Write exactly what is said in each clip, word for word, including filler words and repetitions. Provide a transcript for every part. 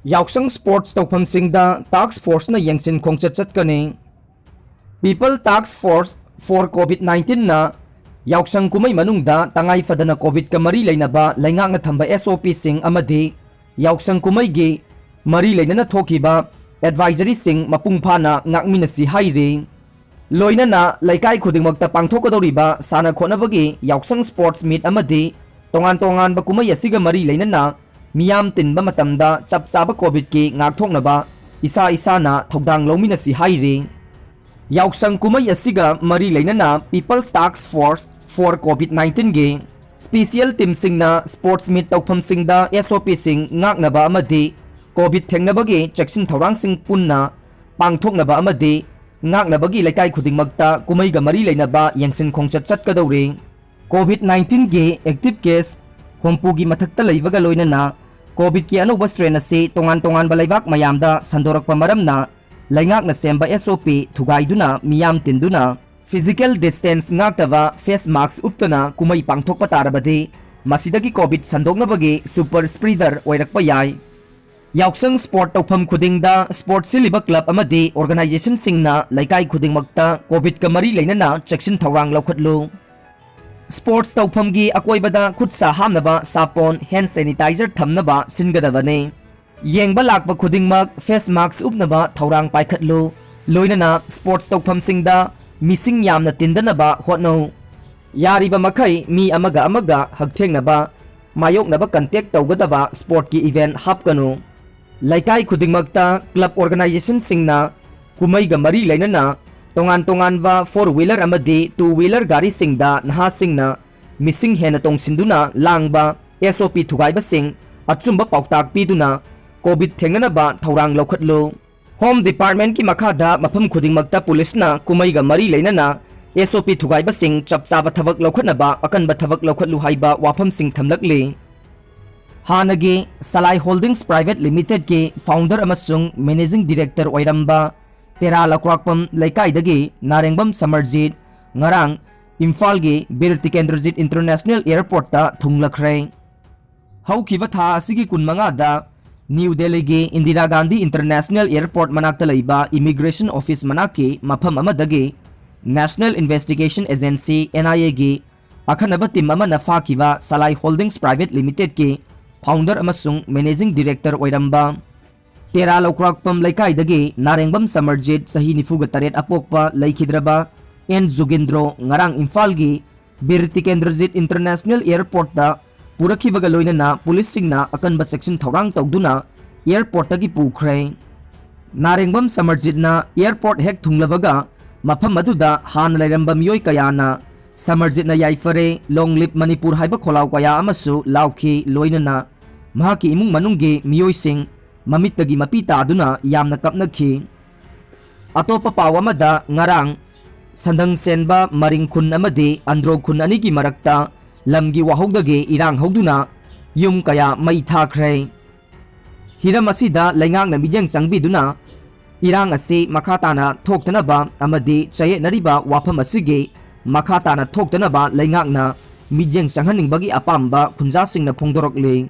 ꯌꯥꯎꯁꯪ ꯁ꯭ꯄꯣꯔꯠꯁ ꯇꯧꯐꯝꯁꯤꯡꯗ ꯇꯥꯛꯁ ꯐꯣꯔꯁꯅ ꯌꯦꯡꯁꯤꯟ ꯈꯣꯡꯆꯠ ꯆꯠꯀꯅꯤ꯫ People Task Force for COVID nineteen ꯅ ꯌꯥꯎꯁꯪ ꯀꯨꯝꯍꯩ ꯃꯅꯨꯡꯗ ꯇꯉꯥꯏ ꯐꯗꯅ ꯀꯣꯚꯤꯗꯀ ꯃꯔꯤ ꯂꯩꯅꯕ ꯂꯩꯉꯥꯛꯅ ꯊꯝꯕ S O P ꯁꯤꯡ ꯑꯃꯗꯤ ꯌꯥꯎꯁꯪ ꯀꯨꯝꯍꯩꯒꯤ ꯃꯔꯤ ꯂꯩꯅꯅ ꯊꯣꯛꯈꯤꯕ ꯑꯦꯗꯚꯥꯏꯖꯔꯤꯁꯤꯡ ꯃꯄꯨꯡ ꯐꯥꯅ ꯉꯥꯛꯃꯤꯟꯅꯁꯤ ꯍꯥꯏꯔꯤ꯫ ꯂꯣꯏꯅꯅ ꯂꯩꯀꯥꯏ ꯈꯨꯗꯤꯡꯃꯛꯇ ꯄꯥꯡꯊꯣꯛꯀꯗꯧꯔꯤꯕ ꯁꯥꯟꯅ ꯈꯣꯠꯅꯕꯒꯤ ꯌꯥꯎꯁꯪ ꯁ꯭ꯄꯣꯔꯠꯁ ꯃꯤꯠ ꯑꯃꯗꯤ ꯇꯣꯉꯥꯟ ꯇꯣꯉꯥꯟꯕ ꯀꯨꯝꯍꯩ ꯑꯁꯤꯒ ꯃꯔꯤ ꯂꯩꯅꯅ ꯃꯤꯌꯥꯝ ꯇꯤꯟꯕ ꯃꯇꯝꯗ ꯆꯞ ꯆꯥꯕ ꯀꯣꯚꯤꯗꯀꯤ ꯉꯥꯛꯊꯣꯛꯅꯕ ꯏꯁꯥ ꯏꯁꯥꯅ ꯊꯧꯗꯥꯡ ꯂꯧꯃꯤꯟꯅꯁꯤ ꯍꯥꯏꯔꯤ꯫ ꯌꯥꯎꯁꯪ ꯀꯨꯝꯍꯩ ꯑꯁꯤꯒ ꯃꯔꯤ ꯂꯩꯅꯅ People's Task Force for COVID nineteen ꯒꯤ ꯁ꯭ꯄꯤꯁꯤꯌꯦꯜ ꯇꯤꯝꯁꯤꯡꯅ sports meet ꯇꯧꯐꯝꯁꯤꯡꯗ S O P ꯁꯤꯡ ꯉꯥꯛꯅꯕ ꯑꯃꯗꯤ ꯀꯣꯚꯤꯗ ꯊꯦꯡꯅꯕꯒꯤ ꯆꯦꯛꯁꯤꯟ ꯊꯧꯔꯥꯡꯁꯤꯡ ꯄꯨꯟꯅ ꯄꯥꯡꯊꯣꯛꯅꯕ ꯑꯃꯗꯤ ꯉꯥꯛꯅꯕꯒꯤ ꯂꯩꯀꯥꯏ ꯈꯨꯗꯤꯡꯃꯛꯇ ꯀꯨꯝꯍꯩꯒ ꯃꯔꯤ ꯂꯩꯅꯕ ꯌꯦꯡꯁꯤꯟ ꯈꯣꯡꯆꯠ ꯆꯠꯀꯗꯧꯔꯤ꯫ ꯀꯣꯚꯤꯗ ꯅꯥꯏꯟꯇꯤꯟꯒꯤ ꯑꯦꯛꯇꯤꯚ ꯀꯦꯁ ꯍꯨꯝꯐꯨꯒꯤ ꯃꯊꯛꯇ ꯂꯩꯕꯒ ꯂꯣꯏꯅꯅ ꯀꯣꯚꯤꯗꯀꯤ ꯑꯅꯧꯕ ꯁ꯭ꯇ꯭ꯔꯦꯟ ꯑꯁꯤ ꯇꯣꯉꯥꯟ ꯇꯣꯉꯥꯟꯕ ꯂꯩꯕꯥꯛ ꯃꯌꯥꯝꯗ ꯁꯟꯗꯣꯔꯛꯄ ꯃꯔꯝꯅ ꯂꯩꯉꯥꯛꯅ ꯁꯦꯝꯕ S O P ꯊꯨꯒꯥꯏꯗꯨꯅ ꯃꯤꯌꯥꯝ ꯇꯤꯟꯗꯨꯅ ꯐꯤꯖꯤꯀꯦꯜ ꯗꯤꯁꯇꯦꯟꯁ ꯉꯥꯛꯇꯕ, ꯐꯦꯁ ꯃꯥꯁꯛ ꯎꯞꯇꯅ ꯀꯨꯝꯍꯩ ꯄꯥꯡꯊꯣꯛꯄ ꯇꯥꯔꯕꯗꯤ ꯃꯁꯤꯗꯒꯤ ꯀꯣꯚꯤꯗ ꯁꯟꯗꯣꯛꯅꯕꯒꯤ ꯁꯨꯄꯔ ꯁ꯭ꯄ꯭ꯔꯤꯗꯔ ꯑꯣꯏꯔꯛꯄ ꯌꯥꯏ꯫ ꯌꯥꯎꯁꯪ ꯁ꯭ꯄꯣꯔꯠ ꯇꯧꯐꯝ ꯈꯨꯗꯤꯡꯗ ꯁ꯭ꯄꯣꯔꯠ ꯁꯤꯜꯂꯤꯕ ꯀ꯭ꯂꯕ ꯑꯃꯗꯤ ꯑꯣꯔꯒꯅꯥꯏꯖꯦꯁꯟꯁꯤꯡꯅ ꯂꯩꯀꯥꯏ ꯈꯨꯗꯤꯡꯃꯛꯇ ꯀꯣꯚꯤꯗꯀ ꯃꯔꯤ ꯂꯩꯅꯅ ꯆꯦꯛꯁꯤꯟ ꯊꯧꯔꯥꯡ ꯂꯧꯈꯠꯂꯨ꯫ ꯁ꯭ꯄꯣꯔꯠꯁ ꯇꯧꯐꯝꯒꯤ ꯑꯀꯣꯏꯕꯗ ꯈꯨꯠ ꯁꯥ ꯍꯥꯝꯅꯕ ꯁꯥꯄꯣꯟ, ꯍꯦꯟ ꯁꯦꯅꯤꯇꯥꯏꯖꯔ ꯊꯝꯅꯕ ꯁꯤꯟꯒꯗꯕꯅꯤ꯫ ꯌꯦꯡꯕ ꯂꯥꯛꯄ ꯈꯨꯗꯤꯡꯃꯛ ꯐꯦꯁ ꯃꯥꯁꯛ ꯎꯞꯅꯕ ꯊꯧꯔꯥꯡ ꯄꯥꯏꯈꯠꯂꯨ꯫ ꯂꯣꯏꯅꯅ ꯁ꯭ꯄꯣꯔꯠꯁ ꯇꯧꯐꯝꯁꯤꯡꯗ ꯃꯤꯁꯤꯡ ꯌꯥꯝꯅ ꯇꯤꯟꯗꯅꯕ ꯍꯣꯠꯅꯧ꯫ ꯌꯥꯔꯤꯕ ꯃꯈꯩ ꯃꯤ ꯑꯃꯒ ꯑꯃꯒ ꯍꯛꯊꯦꯡꯅꯕ, ꯃꯥꯌꯣꯛꯅꯕ ꯀꯟꯇꯦꯛ ꯇꯧꯒꯗꯕ ꯁ꯭ꯄꯣꯔꯠꯀꯤ ꯏꯚꯦꯟꯠ ꯍꯥꯞꯀꯅꯨ꯫ ꯂꯩꯀꯥꯏ ꯈꯨꯗꯤꯡꯃꯛꯇ ꯀ꯭ꯂꯕ ꯑꯣꯔꯒꯅꯥꯏꯖꯦꯁꯟꯁꯤꯡꯅ ꯀꯨꯝꯍꯩꯒ ꯃꯔꯤ ꯂꯩꯅꯅ ꯇꯣꯉꯥꯟ ꯇꯣꯉꯥꯟꯕ ꯐꯣꯔ ꯋꯤꯂꯔ ꯑꯃꯗꯤ ꯇꯨ ꯋꯤꯂꯔ ꯒꯥꯔꯤꯁꯤꯡꯗ ꯅꯍꯥꯁꯤꯡꯅ ꯃꯤꯁꯤꯡ ꯍꯦꯟꯅ ꯇꯣꯡꯁꯤꯟꯗꯨꯅ ꯂꯥꯡꯕ, S O P ꯊꯨꯒꯥꯏꯕꯁꯤꯡ ꯑꯆꯨꯝꯕ ꯄꯥꯎꯇꯥꯛ ꯄꯤꯗꯨꯅ ꯀꯣꯚꯤꯗ ꯊꯦꯡꯅꯅꯕ ꯊꯧꯔꯥꯡ ꯂꯧꯈꯠꯂꯨ꯫ ꯍꯣꯝ ꯗꯤꯄꯥꯔꯠꯃꯦꯟꯠꯀꯤ ꯃꯈꯥꯗ ꯃꯐꯝ ꯈꯨꯗꯤꯡꯃꯛꯇ ꯄꯨꯂꯤꯁꯅ ꯀꯨꯝꯍꯩꯒ ꯃꯔꯤ ꯂꯩꯅꯅ S O P ꯊꯨꯒꯥꯏꯕꯁꯤꯡ ꯆꯞ ꯆꯥꯕ ꯊꯕꯛ ꯂꯧꯈꯠꯅꯕ ꯑꯀꯟꯕ ꯊꯕꯛ ꯂꯧꯈꯠꯂꯨ ꯍꯥꯏꯕ ꯋꯥꯐꯝꯁꯤꯡ ꯊꯝꯂꯛꯂꯤ꯫ ꯍꯥꯟꯅꯒꯤ ꯁꯂꯥꯏ ꯍꯣꯜꯗꯤꯡꯁ ꯄ꯭ꯔꯥꯏꯚꯦꯠ ꯂꯤꯃꯤꯇꯦꯗꯀꯤ ꯐꯥꯎꯟꯗꯔ ꯑꯃꯁꯨꯡ ꯃꯦꯅꯦꯖꯤꯡ ꯗꯤꯔꯦꯛꯇꯔ ꯑꯣꯏꯔꯝꯕ ꯇꯦꯔꯥ ꯂꯧꯀ꯭ꯔꯥꯛꯄꯝ ꯂꯩꯀꯥꯏꯗꯒꯤ ꯅꯥꯔꯦꯡꯕꯝ ꯁꯃꯔꯖꯤꯠ ꯉꯔꯥꯡ ꯏꯝꯐꯥꯜꯒꯤ ꯕꯤꯔ ꯇꯤꯀꯦꯟꯗ꯭ꯔꯖꯤꯠ ꯏꯟꯇꯔꯅꯦꯁꯅꯦꯜ ꯑꯦꯌꯔꯄꯣꯔꯠꯇ ꯊꯨꯡꯂꯈ꯭ꯔꯦ꯫ ꯍꯧꯈꯤꯕ ꯊꯥ ꯑꯁꯤꯒꯤ ꯀꯨꯟꯃꯉꯥꯗ ꯅ꯭ꯌꯨ ꯗꯦꯜꯂꯤꯒꯤ ꯏꯟꯗꯤꯔꯥ ꯒꯥꯟꯙꯤ ꯏꯟꯇꯔꯅꯦꯁꯅꯦꯜ ꯑꯦꯌꯔꯄꯣꯔꯠ ꯃꯅꯥꯛꯇ ꯂꯩꯕ ꯏꯃꯤꯒ꯭ꯔꯦꯁꯟ ꯑꯣꯐꯤꯁ ꯃꯅꯥꯛꯀꯤ ꯃꯐꯝ ꯑꯃꯗꯒꯤ National Investigation Agency, N I A, ꯒꯤ ꯑꯈꯟꯅꯕ ꯇꯤꯝ ꯑꯃꯅ ꯐꯥꯈꯤꯕ ꯁꯂꯥꯏ ꯍꯣꯜꯗꯤꯡꯁ ꯄ꯭ꯔꯥꯏꯚꯦꯠ ꯂꯤꯃꯤꯇꯦꯗꯀꯤ ꯐꯥꯎꯟꯗꯔ ꯑꯃꯁꯨꯡ ꯃꯦꯅꯦꯖꯤꯡ ꯗꯤꯔꯦꯛꯇꯔ ꯑꯣꯏꯔꯝꯕ ꯇꯦꯔꯥ ꯂꯧꯀ꯭ꯔꯥꯛꯄꯝ ꯂꯩꯀꯥꯏꯗꯒꯤ ꯅꯥꯔꯦꯡꯕꯝ ꯁꯃꯔꯖꯤꯠ, ꯆꯍꯤ ꯅꯤꯐꯨꯒ ꯇꯔꯦꯠ ꯑꯄꯣꯛꯄ ꯂꯩꯈꯤꯗ꯭ꯔꯕ ꯑꯦꯟ ꯖꯨꯒꯦꯟꯗ꯭ꯔꯣ ꯉꯔꯥꯡ ꯏꯝꯐꯥꯜꯒꯤ ꯕꯤꯔ ꯇꯤꯀꯦꯟꯗ꯭ꯔꯖꯤꯠ ꯏꯟꯇꯔꯅꯦꯁꯅꯦꯜ ꯑꯦꯌꯔꯄꯣꯔꯠꯇ ꯄꯨꯔꯛꯈꯤꯕꯒ ꯂꯣꯏꯅꯅ ꯄꯨꯂꯤꯁꯁꯤꯡꯅ ꯑꯀꯟꯕ ꯆꯦꯛꯁꯤꯟ ꯊꯧꯔꯥꯡ ꯇꯧꯗꯨꯅ ꯑꯦꯌꯔꯄꯣꯔꯠꯇꯒꯤ ꯄꯨꯈ꯭ꯔꯦ꯫ ꯅꯥꯔꯦꯡꯕꯝ ꯁꯃꯔꯖꯤꯠꯅ ꯑꯦꯌꯔꯄꯣꯔꯠ ꯍꯦꯛ ꯊꯨꯡꯂꯕꯒ ꯃꯐꯝ ꯑꯗꯨꯗ ꯍꯥꯟꯅ ꯂꯩꯔꯝꯕ ꯃꯤꯑꯣꯏ ꯀꯌꯥꯅ ꯁꯃꯔꯖꯤꯠꯅ ꯌꯥꯏꯐꯔꯦ, long live ꯃꯅꯤꯄꯨꯔ ꯍꯥꯏꯕ ꯈꯣꯜꯂꯥꯎ ꯀꯌꯥ ꯑꯃꯁꯨ ꯂꯥꯎꯈꯤ꯫ ꯂꯣꯏꯅꯅ ꯃꯍꯥꯛꯀꯤ ꯏꯃꯨꯡ ꯃꯅꯨꯡꯒꯤ ꯃꯤꯑꯣꯏꯁꯤꯡ ꯃꯃꯤꯠꯇꯒꯤ ꯃꯄꯤ ꯇꯥꯗꯨꯅ ꯌꯥꯝꯅ ꯀꯞꯅꯈꯤ꯫ ꯑꯇꯣꯞꯄ ꯄꯥꯎ ꯑꯃꯗ, ꯉꯔꯥꯡ ꯁꯟꯗꯪ ꯁꯦꯟꯕ ꯃꯔꯤꯡ ꯈꯨꯟ ꯑꯃꯗꯤ ꯑꯟꯗ꯭ꯔꯣ ꯈꯨꯟ ꯑꯅꯤꯒꯤ ꯃꯔꯛꯇ ꯂꯝꯒꯤ ꯋꯥꯍꯧꯗꯒꯤ ꯏꯔꯥꯡ ꯍꯧꯗꯨꯅ ꯌꯨꯝ ꯀꯌꯥ ꯃꯩ ꯊꯥꯈ꯭ꯔꯦ꯫ ꯍꯤꯔꯝ ꯑꯁꯤꯗ ꯂꯩꯉꯥꯛꯅ ꯃꯤꯠꯌꯦꯡ ꯆꯪꯕꯤꯗꯨꯅ ꯏꯔꯥꯡ ꯑꯁꯤ ꯃꯈꯥ ꯇꯥꯅ ꯊꯣꯛꯇꯅꯕ ꯑꯃꯗꯤ ꯆꯌꯦꯠꯅꯔꯤꯕ ꯋꯥꯐꯝ ꯑꯁꯤꯒꯤ ꯃꯈꯥ ꯇꯥꯅ ꯊꯣꯛꯇꯅꯕ ꯂꯩꯉꯥꯛꯅ ꯃꯤꯠꯌꯦꯡ ꯆꯪꯍꯟꯅꯤꯡꯕꯒꯤ ꯑꯄꯥꯝꯕ ꯈꯨꯟꯖꯥꯁꯤꯡꯅ ꯐꯣꯡꯗꯣꯔꯛꯂꯤ꯫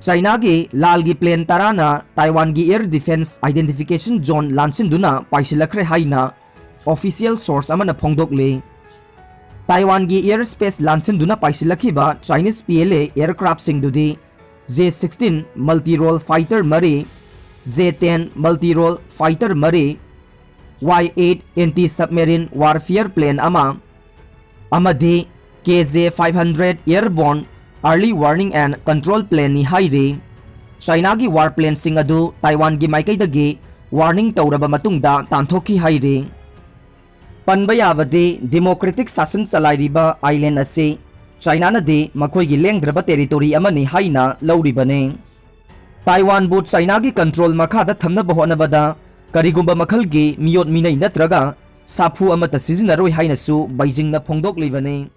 ꯆꯥꯏꯅꯥꯒꯤ ꯂꯥꯜꯒꯤ ꯄ꯭ꯂꯦꯟ ꯇꯔꯥꯅ ꯇꯥꯏꯋꯥꯟꯒꯤ ꯑꯦꯌꯔ ꯗꯤꯐꯦꯟꯁ ꯑꯥꯏꯗꯦꯟꯇꯤꯐꯤꯀꯦꯁꯟ ꯖꯣꯟ ꯂꯥꯟꯁꯤꯟꯗꯨꯅ ꯄꯥꯏꯁꯤꯜꯂꯛꯈ꯭ꯔꯦ ꯍꯥꯏꯅ ꯑꯣꯐꯤꯁꯤꯌꯦꯜ ꯁꯣꯔꯁ ꯑꯃꯅ ꯐꯣꯡꯗꯣꯛꯂꯤ꯫ ꯇꯥꯏꯋꯥꯟꯒꯤ ꯑꯦꯌꯔ ꯁ꯭ꯄꯦꯁ ꯂꯥꯟꯁꯤꯟꯗꯨꯅ ꯄꯥꯏꯁꯤꯜꯂꯛꯈꯤꯕ ꯆꯥꯏꯅꯤꯁ P L A ꯑꯦꯌꯔꯀ꯭ꯔꯥꯐꯁꯤꯡꯗꯨꯗꯤ J sixteen multi role fighter ꯃꯔꯤ, J ten multi role fighter ꯃꯔꯤ, Y eight anti submarine warfare plane ꯑꯃ, ꯑꯃꯗꯤ K J five hundred airborne early warning and control planeꯅꯤ ꯍꯥꯏꯔꯤ꯫ ꯆꯥꯏꯅꯥꯒꯤ war ꯄ꯭ꯂꯦꯟꯁꯤꯡ ꯑꯗꯨ ꯇꯥꯏꯋꯥꯟꯒꯤ ꯃꯥꯏꯀꯩꯗꯒꯤ ꯋꯥꯔꯅꯤꯡ ꯇꯧꯔꯕ ꯃꯇꯨꯡꯗ ꯇꯥꯟꯊꯣꯛꯈꯤ ꯍꯥꯏꯔꯤ꯫ ꯄꯟꯕ ꯌꯥꯕꯗꯤ, ꯗꯤꯃꯣꯀ꯭ꯔꯦꯇꯤꯛ ꯁꯥꯁꯟ ꯆꯂꯥꯏꯔꯤꯕ ꯑꯥꯏꯂꯦꯟ ꯑꯁꯤ ꯆꯥꯏꯅꯥꯅꯗꯤ ꯃꯈꯣꯏꯒꯤ ꯂꯦꯡꯗ꯭ꯔꯕ ꯇꯦꯔꯤꯇꯣꯔꯤ ꯑꯃꯅꯤ ꯍꯥꯏꯅ ꯂꯧꯔꯤꯕꯅꯤ꯫ ꯇꯥꯏꯋꯥꯟꯕꯨ ꯆꯥꯏꯅꯥꯒꯤ ꯀꯟꯇ꯭ꯔꯣꯜ ꯃꯈꯥꯗ ꯊꯝꯅꯕ ꯍꯣꯠꯅꯕꯗ ꯀꯔꯤꯒꯨꯝꯕ ꯃꯈꯜꯒꯤ ꯃꯤꯑꯣꯠ ꯃꯤꯅꯩ ꯅꯠꯇ꯭ꯔꯒ ꯁꯥꯐꯨ ꯑꯃꯠꯇ ꯁꯤꯖꯤꯟꯅꯔꯣꯏ ꯍꯥꯏꯅꯁꯨ ꯕꯩꯖꯤꯡꯅ ꯐꯣꯡꯗꯣꯛꯂꯤꯕꯅꯤ꯫